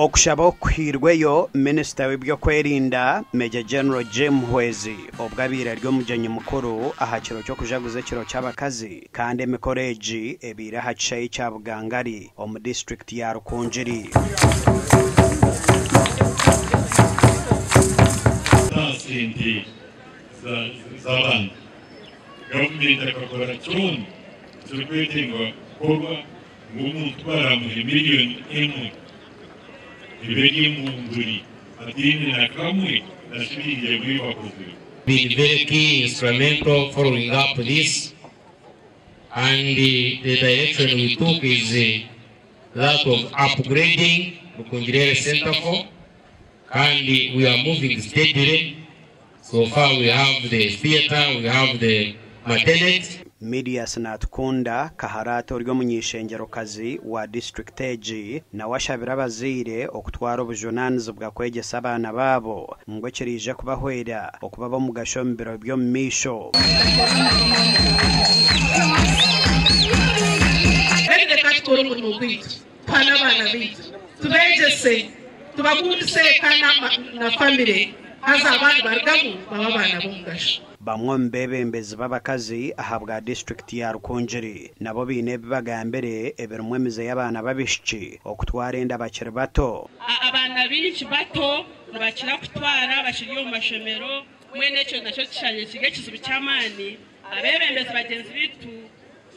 Okushaba okuhairweyo Minisita w'eby'okwerinda, Major General Jim Muhwezi obwo abaire ari omugyenyi mukuru aha kiro ky'okujaguza ekiro ky'abakazi kandi emikoro egi ebaire aha kishaayi kya Bugangari omu disiturikiti ya Rukungiri. Za sente z'abantu. Gavumenti akakora kyona ekirikwetengwa kukorwa ngu omuntu ku araamuhe miriyoni emwe ebe eri engunguri ataine na kamwe na shiringi emwe ei bakozire. Been very key instrumental following up this and the direction we took is that of upgrading Rukungiri Health Centre 4 kandi we are moving steadily so far we have the theatre, we have the maternity. Medius Natukunda Kaharata ori omuny'eishengerokazi wa disiturikiti egi nawe ashabire abazaire okutwara obujunaanizibwa kwegyesa abaana baabo ngu ekiraije kubahwera okuba ab'omugasho omu biro by'omu maisho. Mbwenu reka tukore omurimo gwaitu, tuhane abaana baitu, tubeegyese, tubakundise eka na famire, haza abandi barugamu babe abaana b'omugasho. Bamwe omu beebembezi b'abakazi ahabwa disiturikiti ya Rukungiri nabo baine ebi bagambire ebirimu emize y'abaana b'abaishiki okutwara enda bakiri bato. Abaana baingi bato nibakira kutwara bakiri omu mashomero, mbwenu ekyo nakyo kishangire kiri ekizibu ky'amaani. Abeebembezi bagyenzi baitu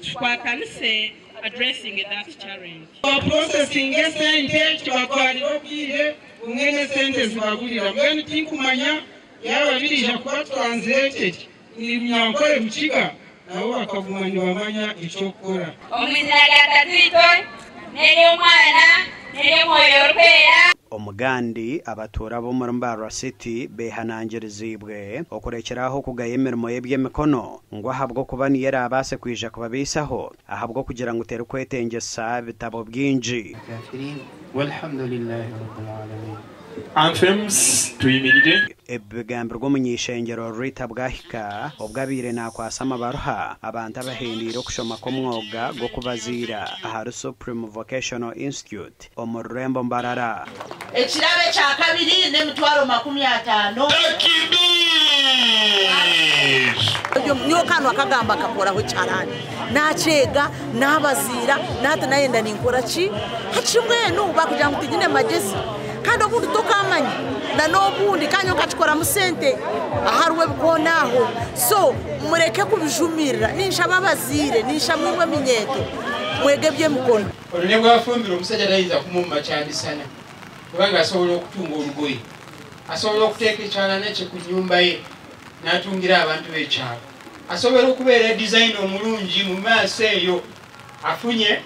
tukwatanise addressing that challenge. Ba processinga esente kibatwarira obwire bumwe n'esente zibaburira mbwenu tinkumanya yaaba biriija kuba translated in Runyankore Rukiga nabo bakaguma nibamanya eky'okukora. Omu izina rya Tataitwe, n'ery'Omwana, n'ery'Omwoyo Orikwera. Omugandi, abatuura b'omuri Mbarara City beehanangiriziibwe okurekyera aho okugaya emirimo y'eby'emikono ngu ahabw'okuba niyo eraabaase kwija kubabaisaho ahabw'okugira ngu terikwetengyesa bitabo bingi. Anthems Tuyimirire. Ebi bigambirwe omuny'eishengyero Rita Bwahika obwo abaire naakwasa amabaruha abantu abahendeire okushoma kw'omwoga gw'okubaziira ahari Supreme Vocational Institute omu rurembo Mbarara. Ekirabo ekyakabiri n'emitwaro 50. Nyowe kanwa kagamba akakoraho ekiharani nakyega nabaziira nahati nayenda ninkora ki hati mbwenu bakugira ngu tinyine magyezi kandi obundi tokamanya na n'obundi kandi nyowe nkakikoramu sente ahariho ebikoona aho so mureke kubijumirira ninshaba abazaire ninshaba imwe eminyeeto mwege eby'emikono. Ono ne bw'afumbirwa omusajja tayinza kumumma kyamisana kubanga asobola okutunga olugoye, asobola okuteeka ekyalana kye ku nnyumba ye n'atungira abantu b'ekyalo, asobola okubeera dizayina omulungi mu maaso eyo afunye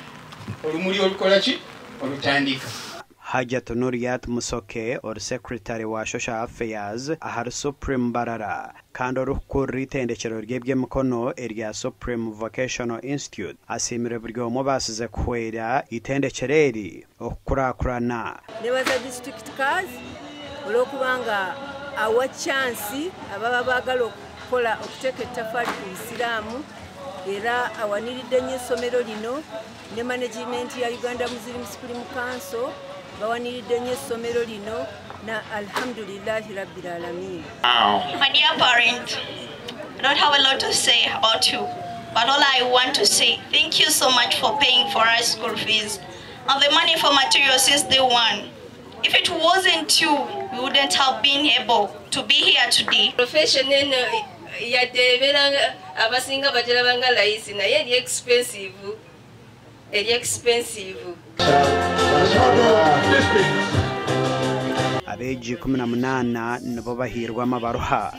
olumuli olukola ki olutandika. Hajjat Nuriat Musoke ori Secretary wa Social Affairs ahari Supreme Mbarara kandi orikukurira eitendekyero ry'eby'emikono erya Supreme Vocational Institute asiimire buri omwe obaasize kuhwera eitendekyero eri okukurakurana. Nebaza disiturikiti Kaazi olw'okuba nga awa chansi ababa baagala okukola okuteeka ettafaali ku Busiraamu era awaniridde nnyo essomero lino ne management ya Uganda Muslim Supreme Council bawaniridde nnyo essomero lino na alhamdulillahi rabbil alamin. My dear parent, I don't have a lot to say about you, but all I want to say, thank you so much for paying for our school fees and the money for materials since day one. If it wasn't you, we wouldn't have been able to be here today. Profession eno yadde ebeera abasinga bagiraba nga layisi naye eri expensive, eri expensive. Abeegi 18 nibo bahairwe amabaruha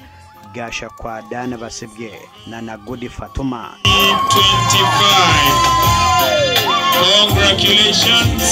Gashakwa Dan Basibye na Nagudi Fatuma. 25. Congratulations.